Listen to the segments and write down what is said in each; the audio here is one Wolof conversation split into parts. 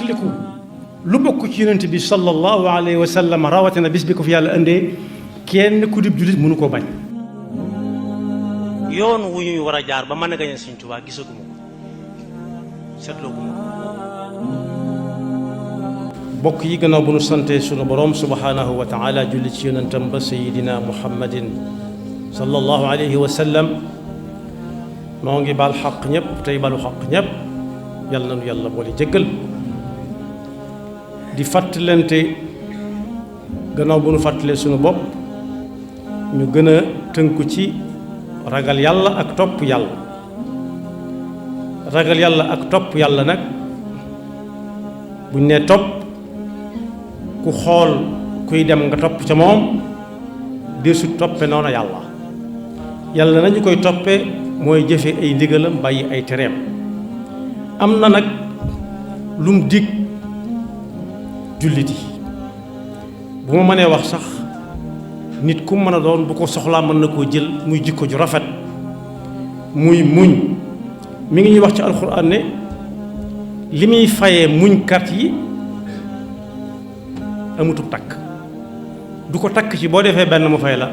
fàttaliku lu bokk ci yonent bi sallallahu alayhi wa sallam rawatina bis bi ko fi yàlla indee kenn ku dib jullit mënu koo bañ. yoon wu ñuy war a jaar ba mën a gañe Sëñ Tuubaa gisaguma ko seetlooguma ko. bokk yi gannaaw bu nu sante sunu borom subhanahu wa taala julli ci yonentam ba sayidina muhammadin sallallahu alayhi wa sallam noo ngi baal xaq ñëpp tey balu xaq ñëpp yàlla na nu yàlla boole jéggal di fàttalante gannaaw bu nu fàttalee sunu bopp ñu gën a tënku ci ragal yàlla ak topp yàlla. ragal yàlla ak topp yàlla nag buñ nee topp ku xool kuy dem nga topp ca moom deesut toppe noona yàlla. yàlla nañu koy toppe mooy jëfe ay ndigalam bàyyi ay tereem. am na nag lum dig jullit yi bu ma mënee wax sax nit ku mën a doon bu ko soxlaa mën na koo jël muy jikko ju rafet muy muñ. mi ngi ñuy wax ci alxuraan ne li muy fayee muñkat yi amutub takk du ko takk ci boo defee benn mu fay la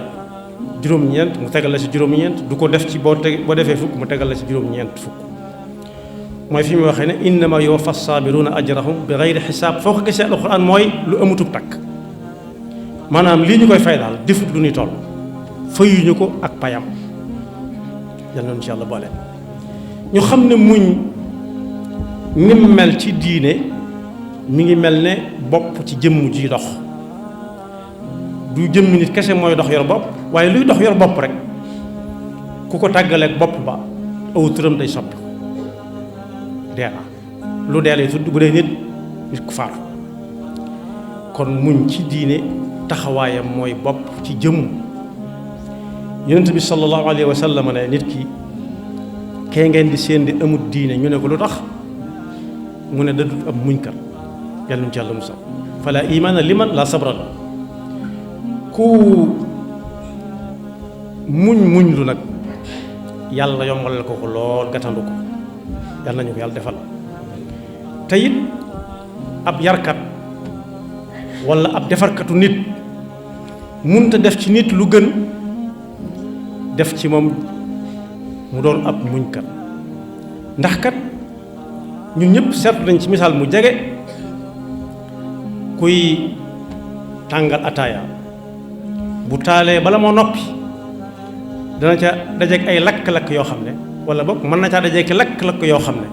juróom-ñeent mu tegal la ci juróom-ñeent du ko def ci boo defee fukk mu tegal la ci juróom-ñeent fukk mooy fi muy waxee ne innama yuwaffa saabiruuna ajrahum bi gayri xisaab. foo ko gisee alxuraan mooy lu amutub takk maanaam lii ñu koy fay daal defut lu ñuy toll fayuñu ko ak payam yal na nu ci yàlla boole. ñu xam ne muñ ni mu mel ci diine mi ngi mel ne bopp ci jëmm ji dox du jëmm nit kese mooy dox yor bopp waaye luy dox yor bopp rek ku ko tàggaleeg bopp ba aw turam day soppi dee na lu dee lay tudd bu dee nit ku faatu. kon muñ ci diine taxawaayam mooy bopp ci jëmm. yonent bi sallallahu alayhi wa sallam ne nit ki kee ngeen di seen di amut diine ñu ne ko lu tax mu ne dadut ab muñkat yàlla nu ci yàlla musal. fala imaana liman la sabra la ku muñ lu nag yàlla yombalal ko lool gàttandu ko yàlla nañu ko yàlla defal. te it ab yarkat walla ab defarkatu nit munta def ci nit lu gën def ci moom mu doon ab muñkat. ndax kat ñun ñëpp seetlu nañ ci misaal mu jege kuy tàngal ataaya bu taalee bala moo noppi dana ca dajeek ay lakk-lakk yoo xam ne wala boog mën na caa dajeek lakk-lakk yoo xam ne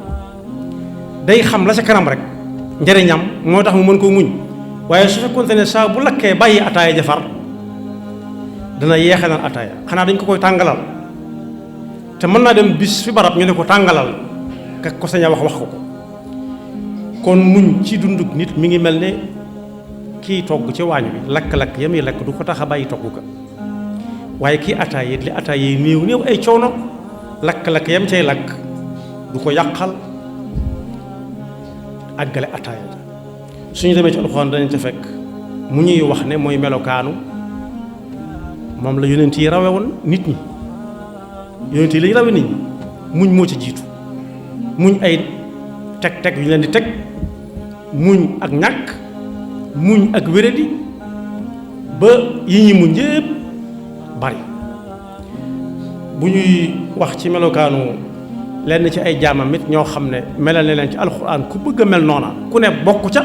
day xam la ca kanam rek njëriñam moo tax mu mën koo muñ. waaye su fekkoonte ne saa bu lakkee bàyyi ataaya jafar dana yeexe naan ataaya xanaa dañ ko koy tàngalal te mën naa dem bis fi barab ñu ne ko tàngalal ka ko sañ a wax ko ko. kon muñ ci dunduk nit mi ngi mel ne kii togg ci waañ bi lakk-lakk ya muy lakk du ko tax a bàyyi togg ka waaye kii ataaya it li ataaya yi néew ay coono lakk-lakk yam cay lakk du ko yàqal àggale ataaya ja. suñu demee ci alxuraan dañu ca fekk mu ñuy wax ne mooy melokaanu moom la yonent yi rawe woon nit ñi. yonent yi lañu rawe nit ñi muñ moo ci jiitu muñ ay teg-teg yu ñu leen di teg muñ ak ñàkk muñ ak wéradi ba yi ñuy muñ yépp bari. bu ñuy wax ci melokaanu lenn ci ay jaamam it ñoo xam ne melal ne leen ci alxuraan ku bëgg a mel noona ku ne bokk ca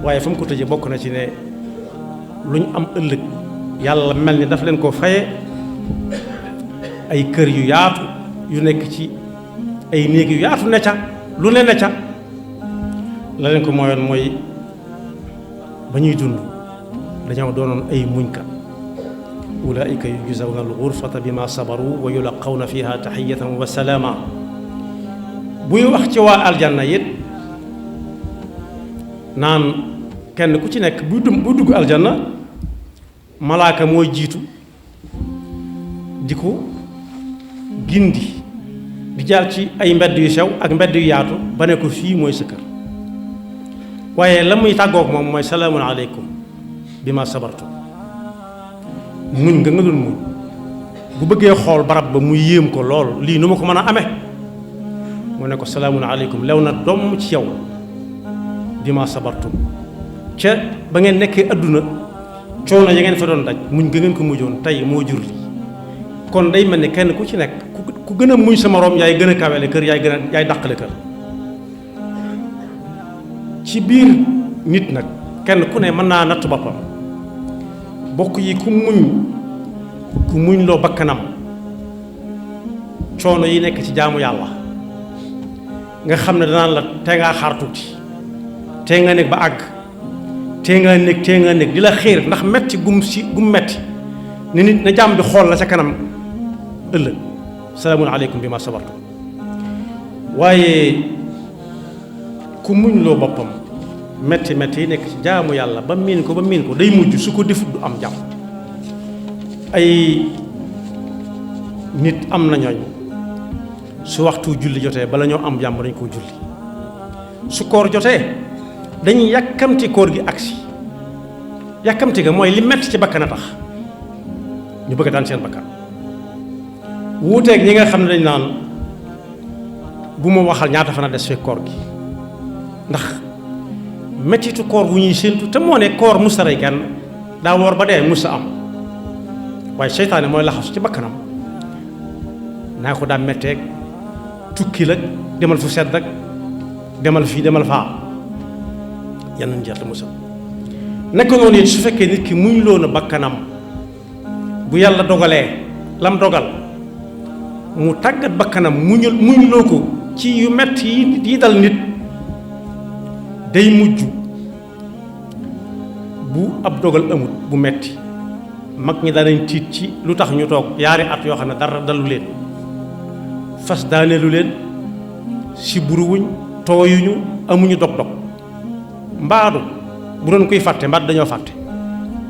waaye fa mu ko tëjee bokk na ci ne lu ñu am ëllëg yàlla mel ni daf leen ko faye ay kër yu yaatu yu nekk ci ay néeg yu yaatu ne ca lu ne ca la leen ko mooyoon mooy ba ñuy dund dañoo doonoon ay muñkat. ulaa'ika yujzawna al-ghurfata bima sabaru wa yulaqawna fiha taxiyatan wa salaama. buy wax ci waa aljanna it naan kenn ku ci nekk buy dugg aljanna malaaka mooy jiitu di ko gindi di jaar ci ay mbedd yu sew ak mbedd yu yaatu ba ne ko fii mooy sa kër. waaye la muy tàggoog moom mooy salaamun aleykum bima sabartu. muñ nga doon muñ bu bëggee xool barab ba mu yéem ko lool lii nu ma ko mën a amee mu ne ko salaamun aleykum lew na doom ci yow bi ma sabartum ca ba ngeen nekkee adduna coono ya ngeen fa doon daj muñ ga ngeen ko mujjoon tey moo jur li kon day mel ni kenn ku ci nekk ku gën a muñ sa moroom yaay gën a kawele kër yaay dàqale kër ci biir nit nag kenn ku ne mën naa natt boppam bokk yi ku muñ loo bakkanam coono yi nekk ci jaamu yàlla nga xam ne danaan la tey ngaa xaar tuuti tey nga nekk ba àgg tey nga nekk di la xiir ndax metti gum metti ne nit na jaam bi xool la ca kanam ëllëg salaamun aleykum bi ma sabartu waaye ku muñ loo boppam metti yi nekk ci jaamu yàlla ba miin ko day mujj su ko defut du am jàmm ay nit am na ñooñ su waxtu julli jotee bala ñoo am jàmm dañ koo julli su koor jotee dañuy yàkkamti koor gi agsi yàkkamti ga mooy li metti ci bakkan a tax ñu bëgg daan seen bakkan wuuteeg ñi nga xam ne dañ naan bu ma waxal ñaata fan a des fekk koor gi ndax mettitu koor wu ñuy séentu te moo ne koor musta rey kenn daa woor ba dee musta am waaye seytaane mooy laxasu ci bakkanam naa ko daa metteeg tukki la demal fu sedd ak demal fii demal faa yan nañ jeex la musal nekk noonu it su fekkee nit ki muñ loo na bakkanam bu yàlla dogalee lam dogal mu tàggat bakkanam muñ loo ko ci yu metti yi dal nit day mujj bu ab dogal amut bu metti mag ñi daanañ tiit ci lu tax ñu toog yaari at yoo xam ne dara dalu leen fas daaneelu leen si buruwuñ tooyuñu amuñu dog-dog mbaadu bu doon koy fàtte mbaadu dañoo fàtte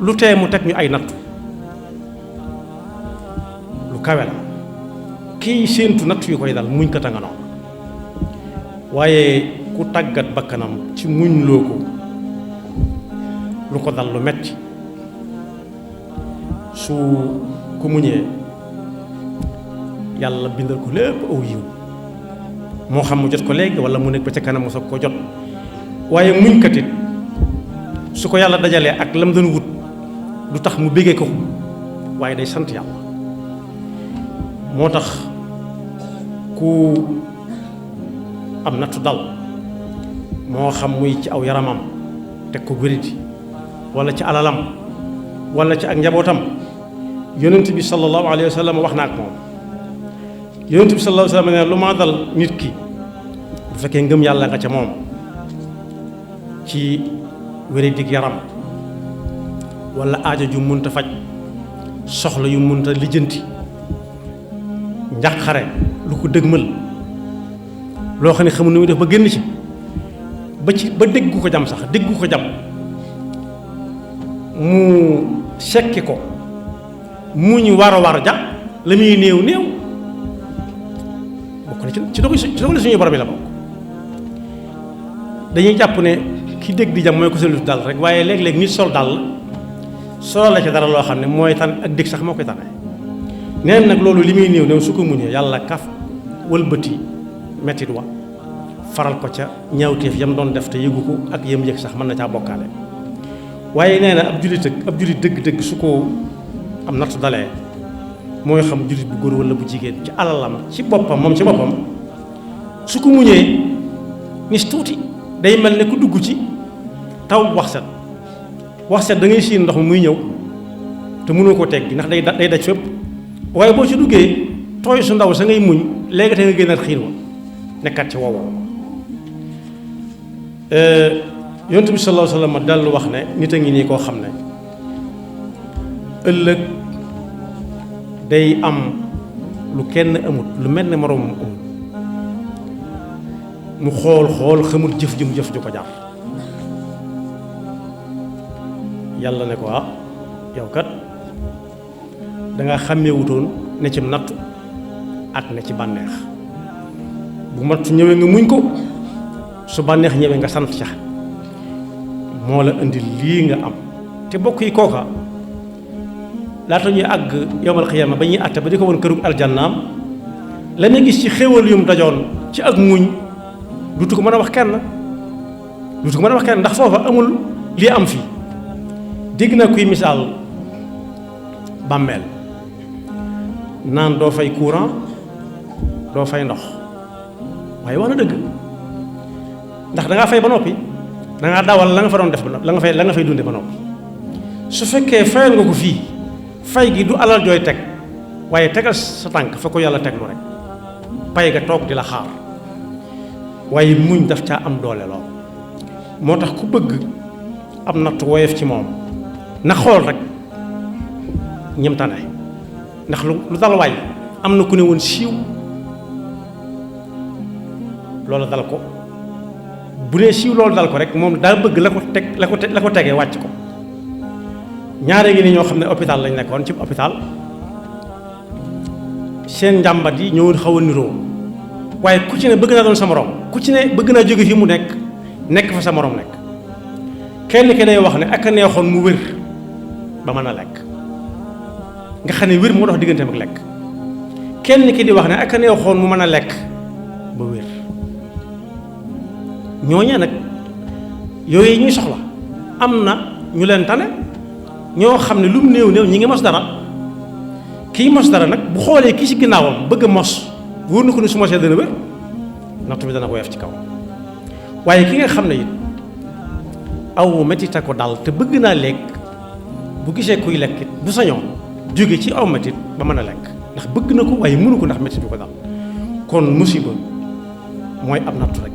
lu tee mu teg ñu ay nattu lu kawe la kii séentu nattu yu koy dal muñ ko tanga noonu waaye ku tàggat bakkanam ci muñ loo ko lu ko dal lu metti su ku muñee yàlla bindal ko lépp aw yiw moo xam mu jot ko léegi wala mu nekk ba ca kanam mu soog ko jot waaye muñkat it su ko yàlla dajalee ak lam doon wut du tax mu bégee ko waaye day sant yàlla moo tax ku am nattu dal moo xam muy ci aw yaramam teg ko wériti wala ci alalam wala ci ak njabootam yonent bi sallallahu alayhi wa sallam wax na ak moom yonent bi sallallahu alayhi wa sallam ne lu ma dal nit ki bu fekkee ngëm yàlla nga ca moom ci wéridig yaram wala aajo ju munta faj soxla yu munta lijjanti njàqare lu ko dëgmal loo xam ne xamul nu muy def ba génn ci ba déggu ko jam sax déggu ko jam mu sekki ko mu ñu war ja la muy néew bokk na ci dogal suñuy borom yi la bokk dañuy jàpp ne ki dégg di jam mooy ko solu dal rek waaye léeg-léeg nit sol dal solo la ci dara loo xam ne mooy tan ak dégg sax moo koy tane neen nag loolu li muy néew su ko muñee yàlla kaf wëlbati mettit wa faral ko ca ñaawteef yam doon def te yëgu ko ak yam yëg sax mën na caa bokkaale waaye nee na ab jullit dëgg-dëgg su ko am nattu dalee mooy xam jullit bu góor wala bu jigéen ci alalam ci boppam moom ci boppam su ko muñee nis tuuti day mel ne ku dugg ci taw wax set da ngay siin ndox mi muy ñëw te mënoo ko teggi ndax day daj fépp waaye boo ci duggee tooy su ndaw sa ngay muñ léegi te nga génnaat xiir wa nekkat ci woowoo yonent bi sallallahu alayhi wa sallam dallu wax ne nit a ngi nii koo xam ne ëllëg day am lu kenn amut lu mel ne moroomam amut mu xool xamul jëf ju ko jaar yàlla ne ko yow kat danga xàmmeewutoon ne ci nattu ak ne ci bànneex bu nattu ñëwee nga muñ ko su bànneex ñëwee nga sant ca moo la indi lii nga am te bokk yi kooka laata ñuy àgg yowmal xiyaama ba ñuy àtte ba di ko woon këru aljannaam la muy gis ci xéewal yum dajoon ci ak muñ dutu ko mën a wax kenn ndax foofa amul lii am fii. dégg na kuy misaal bàmmeel naan doo fay courant doo fay ndox waaye wax na dëgg ndax dangaa fay ba noppi dangaa dawal la nga fa doon def ba noppi la nga fay dunde ba noppi su fekkee fayal nga ko fii fay gi du alal jooy teg waaye tegal sa tànk fa ko yàlla teglu rek pay ga toog di la xaar waaye muñ daf caa am doole lool moo tax ku bëgg am natt woyof ci moom na xool rek ñem tane ndax lu dal waay am na ku ne woon siiw loolu dal ko bu dee siiw loolu dal ko rek moom daa bëgg la ko tegee wàcc ko ñaare ngi ni ñoo xam ne hôpital lañ nekkoon ci hôpital seen njàmbat yi ñoo xaw a niroo waaye ku ci ne bëgg naa doon sa morom ku ci ne bëgg naa jóge fi mu nekk fa sa morom nekk kenn ki day wax ne ak a neexoon mu wér ba mën a lekk nga xam ne wér moo dox digganteem ak lekk kenn ki di wax ne ak a neexoon mu mën a lekk ba wér ñooñee nag yooyu ñuy soxla am na ñu leen tane ñoo xam ne lu mu néew ñi ngi mos dara kii mos dara nag bu xoolee kii ci ginnaawam bëgg a mos wóor na ko ne su mosee dana wér nattu bi dana ko woyof ci kaw waaye ki nga xam ne it aw metit a ko dal te bëgg naa lekk bu gisee kuy lekk it bu sañoon jóge ci aw metit ba mën a lekk ndax bëgg na ko waaye mënu ko ndax metit bi ko dal kon musiba mooy ab nattu rek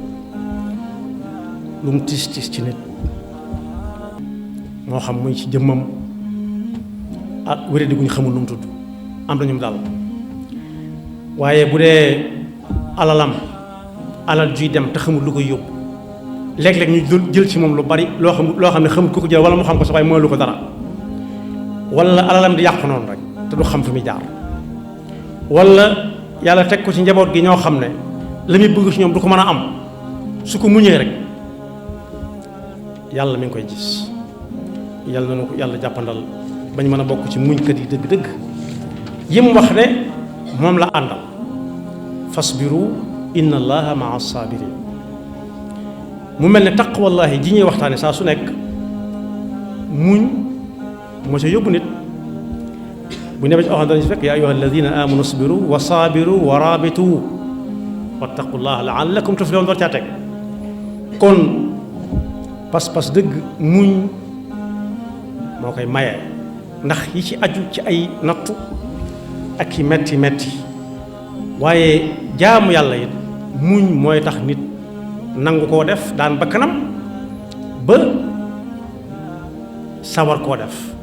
lu mu tiis ci nit moo xam muy ci jëmmam ak wéradi gu ñu xamul nu mu tudd am na ñu mu dal waaye bu dee alal juy dem te xamul lu koy yóbbu léeg-léeg ñu jël ci moom lu bari loo xam ne xamul ku ko jël wala mu xam ko sax waaye mooy lu ko dara wala alalam di yàqu noonu rek te du xam fi muy jaar wala yàlla teg ko ci njaboot gi ñoo xam ne la muy bëgg ci ñoom du ko mën a am su ko muñee rek yàlla mi ngi koy gis yàlla na ko yàlla jàppandal bañ mën a bokk ci muñkat yi dëgg-dëgg yim wax ne moom la àndal fasbiru inna allaha maa sabirin mu mel ne taqwallahi ji ñuy waxtaane saa su nekk muñ moo ca yóbbu nit bu ne ba ci waxam danañ si fekk yaa ayyuha alladina amanu isbiru wa sabiru wa rabitu wattaqullaha laallakum tuflihun door caa teg kon pas-pas dëgg muñ moo koy maye ndax yi ci aju ci ay nattu ak i metti waaye jaamu yàlla it muñ mooy tax nit nangu koo def daan ba kanam ba sawar koo def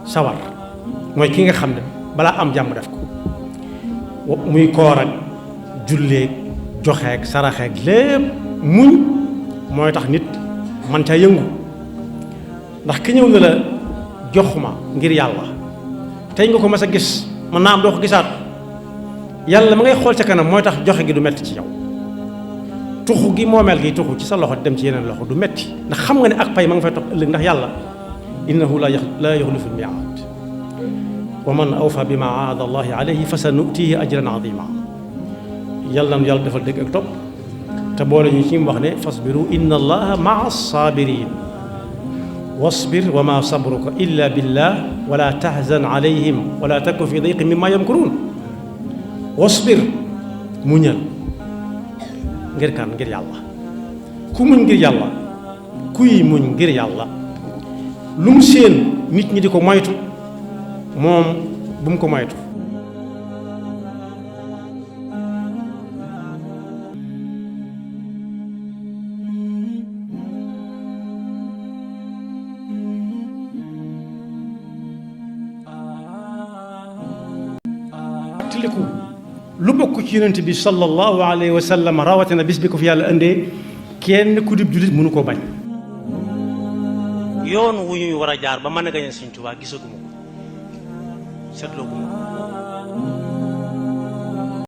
sawar mooy ki nga xam ne balaa am jàmm def ko muy koor ak julleeg joxeeg saraxeeg lépp muñ mooy tax nit man ca yëngu ndax ki ñëw na la jox ma ngir yàlla tey nga ko mas a gis mën naa am doo ko gisaat yàlla ma ngay xool ca kanam mooy tax joxe gi du metti ci yow tuxu gi moomeel gi tuxu ci sa loxo dem ci yeneen loxo du metti ndax xam nga ne ak pay ma nga fay toog ëllëg ndax yàlla innahu la yuxlifu l-miiaad wa man awfa bima aahada allahi alayhi fa sa nutihi ajran azima yàlla na yàlla defal dëgg ak topp te boole ñu ci mu wax ne fasbiru inna allaha maa sabirin wasbir wa ma sabruka illa billah wala tahzan alayhim wala taku fi dayqin mimma yamkurun wasbir muñal ngir kan ngir yàlla ku muñ ngir yàlla kuy muñ ngir yàlla lu mu séen nit ñi di ko moytu moom bu mu ko moytu lu bokk ci yonent bi sallallahu alayhi wa sallam rawatina bis bi ko fi yàlla indee kenn ku dib jullit mënu koo bañ. yoon wu ñuy war a jaar ba mën a gañe Sëñ Tuubaa gisaguma ko seetloo guma ko